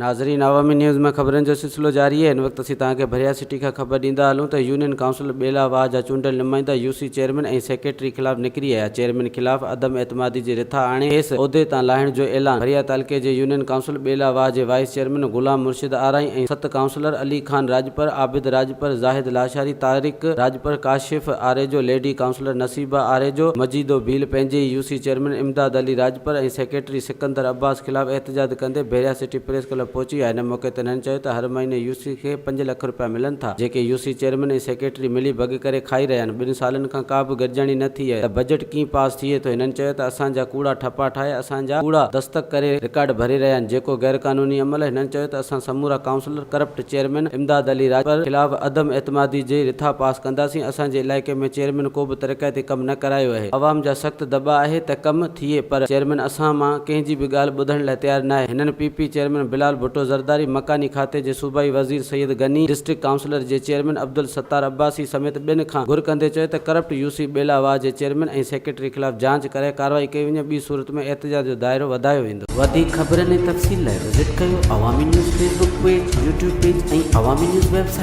ناظرين عوامي نيوز ۾ خبرن جو سلسلو جاري آهي هن وقت اسين توهان کي ڀريا سٽي کان خبر ڏيندا هلون ته يونين ڪائونسل ٻيلا واهه جا چونڊيل نمائندا يو سي چيئرمين ۽ سيڪريٽري خلاف نڪري آيا چيئرمين خلاف عدم اعتمادي جي رٿا آڻي کيس عهدي تان لاهڻ جو اعلان ڀريا تعلقي جي يونين ڪائونسل ٻيلا واهه جي وائيس چيئرمين غلام مرشد آرائين ۽ ست ڪائونسلر علي خان راڄپر، عابد راڄپر، زاهد لاشاري، طارق راڄپر، ڪاشف آريجو، ليڊي ڪائونسلر نصيبه آريجو، مجيدو ڀيل پنهنجي ئي U C chairman Imdad Ali Rajpar ۽ secretary Sikandar Abbas خلاف احتجاج ڪندي ڀيريا سٽي پريس ڪلب پهچي ويا. ان موقعي تي هنن چيو ته هر مهيني يو سي کي پنج لک رپيا ملن ٿا، جيڪي يو سي چيئرمين ۽ سيڪريٽري ملي ڀڳ ڪري کائي رهيا آهن، ٻن سالن کان ڪا به گڏجاڻي نه ٿي آهي ته بجيٽ ڪيئن پاس ٿئي ٿو. هنن چيو ته اسان جا ڪوڙا ٺپا ٺاهي اسان جا ڪوڙا دستخط ڪري رڪارڊ ڀري رهيا آهن، جيڪو غيرقانوني عمل آهي. هنن چيو ته اسان سمورا councillor corrupt chairman Imdad Ali Rajpar خلاف عدم اعتمادي جي رٿا پاس ڪنداسين، اسان جي علائقي ۾ چيئرمين ڪو به ترقياتي ڪم نه ڪرايو آهي، عوام جا سخت دٻا آهي ته ڪم ٿئي پر چيئرمين اسان مان ڪنهن جي به ڳالهه ٻڌڻ لاء تيار ناهي. هنن P P chairman Bilal Bhutto Zardari, مڪاني کاتي جي صوبائي وزير سيد غني، ڊسٽرڪٽ ڪائونسلر جي چيئرمين عبدالستار عباسي سميت ٻين کان گهر ڪندي چيو ته ڪرپٽ يو سي ٻيلا واهه جي چيئرمين ۽ سيڪريٽري خلاف جاچ ڪرائي ڪارروائي ڪئي وڃي ٻي صورت ۾ احتجاج جو دائرو وڌايو ويندو. وڌيڪ خبرن ۽ تفصيل لاء وزٽ ڪيو Awami news Facebook page, YouTube page ۽ Awami news website.